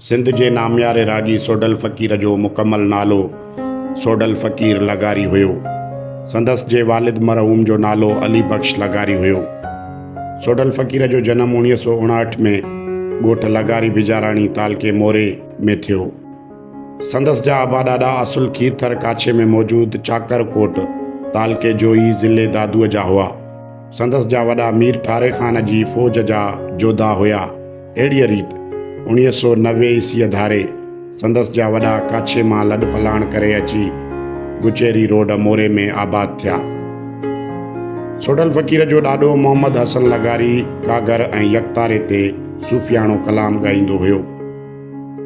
سنڌ جي نامياري راڳي سوڍل فقير جو مڪمل نالو سوڍل فقير لغاري هيو. سندس جي والد مرحوم جو نالو علي بخش لغاري هيو. سوڍل فقير جو جنم 1959 ۾ ڳوٺ لغاري بجاراڻي تعلقي موري ۾ ٿيو. سندس جا ابا ڏاڏا اصل کيرٿر ڪاڇي ۾ موجود چاڪر ڪوٽ تعلقي جوهي ضلعي دادوء جا هئا. سندس جا وڏا مير ٺاري خان جي فوج جا جوڌا هيا. اهڙيء ريت 1990 عيسويء ڌاري سندس جا وڏا ڪاڇي مان لڏپلاڻ ڪري اچي گچيري روڊ موري ۾ آباد ٿيا. سوڍل فقير جو ڏاڏو محمد حسن لغاري گهاگهر ۽ يڪتاري تي صوفياڻو ڪلام ڳائيندو هيو.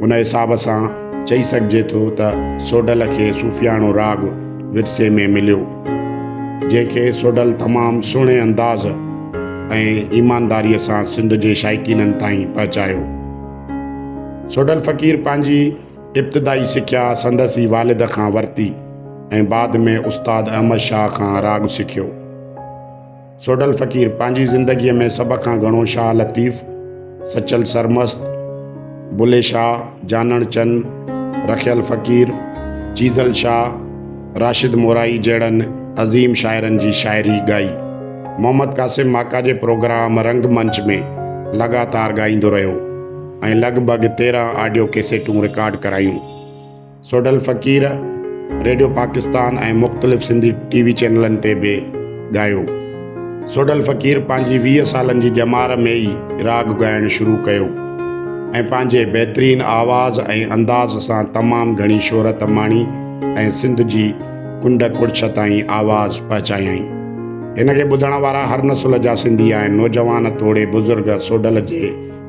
ان حساب سان چئي سگهجي ٿو ته سوڍل کي صوفياڻو راڳ ورثي ۾ مليو، جنهن کي سوڍل تمام سهڻي انداز ۽ ايمانداريء سان سنڌ جي شائقينن تائين پهچايو. سوڍل فقير پنهنجي ابتدائي سکيا سندس ئي والد کان ورتي ۽ بعد ۾ استاد احمد شاهه کان راڳ سکيو. سوڍل فقير پنهنجي زندگيء ۾ سڀ کان گهڻو شاهه لطيف، سچل سرمست، بلهي شاهه، جانڻ چن، رکيل فقير، چيزل شاهه، راشد مورائي جهڙن عظيم شاعرن جي شاعري ڳائي. محمد قاسم ماڪا جي پروگرام رنگ منچ ۾ لڳاتار ڳائيندو رهيو ۽ لڳ ڀڳ 13 آڊيو ڪيسيٽون رڪارڊ ڪرايون. سوڍل فقير ريڊيو پاڪستان ۽ مختلف سنڌي ٽي وي چينلن تي به ڳايو. سوڍل فقير پنهنجي 20 سالن جي ڄمار ۾ ئي راڳ ڳائڻ شروع ڪيو ۽ پنهنجي بهترين آواز ۽ انداز سان تمام گهڻي شهرت ماڻي ۽ سنڌ جي ڪنڊ ڪڙڇ تائين آواز پهچايائين. هن کي ٻڌڻ وارا هر نسل جا سنڌي آهن، نوجوان توڙي بزرگ سوڍل جي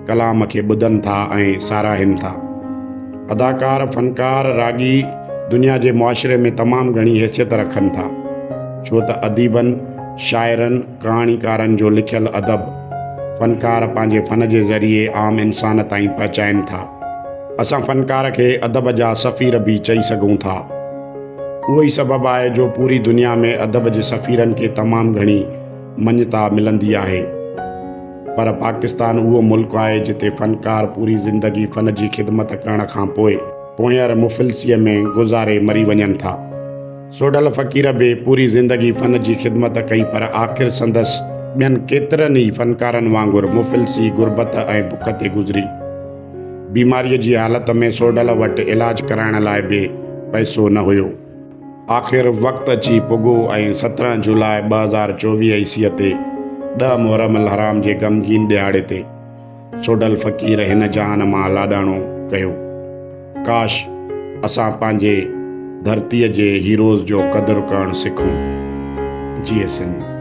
ڪلام کي ٻڌن ٿا ۽ ساراهين ٿا. اداڪار، فنڪار، راڳي دنيا جي معاشري ۾ تمام گهڻي حيثيت رکن ٿا، ڇو ته اديبن، شاعرن، ڪهاڻيڪارن جو لکيل ادب فنڪار پنهنجي فن جي ذريعي عام انسان تائين پهچائين ٿا. اسان فنڪار کي ادب جا سفير به چئي سگهون ٿا. اهو ئي سبب آهي جو پوري دنيا ۾ ادب جي سفيرن کي تمام گهڻي مڃتا ملندي آهي. پر پاڪستان اهو ملڪ آهي جتي فنڪار پوري زندگي فن جي خدمت ڪرڻ کان پوء پوئينر مفلسيء ۾ گذاري مري وڃن ٿا. سوڍل فقير به پوري زندگي فن جي خدمت ڪئي پر آخر سندس ٻين ڪيترن ئي فنڪارن وانگر مفلسي، غربت ۽ بک تي گذري. بيماريء جي حالت ۾ سوڍل وٽ علاج ڪرائڻ لاء به پئسو نه هيو. آخر وقت اچي پڳو ۽ 17 جولاء 2024 عيسيء تي ڏهه محرم الحرام جي غمگين ڏهاڙي تي سوڍل فقير هن جهان مان لاڏاڻو ڪيو. ڪاش اسان پنهنجي ڌرتيء جي هيروز جو قدر ڪرڻ سکون. جيئي سنڌ.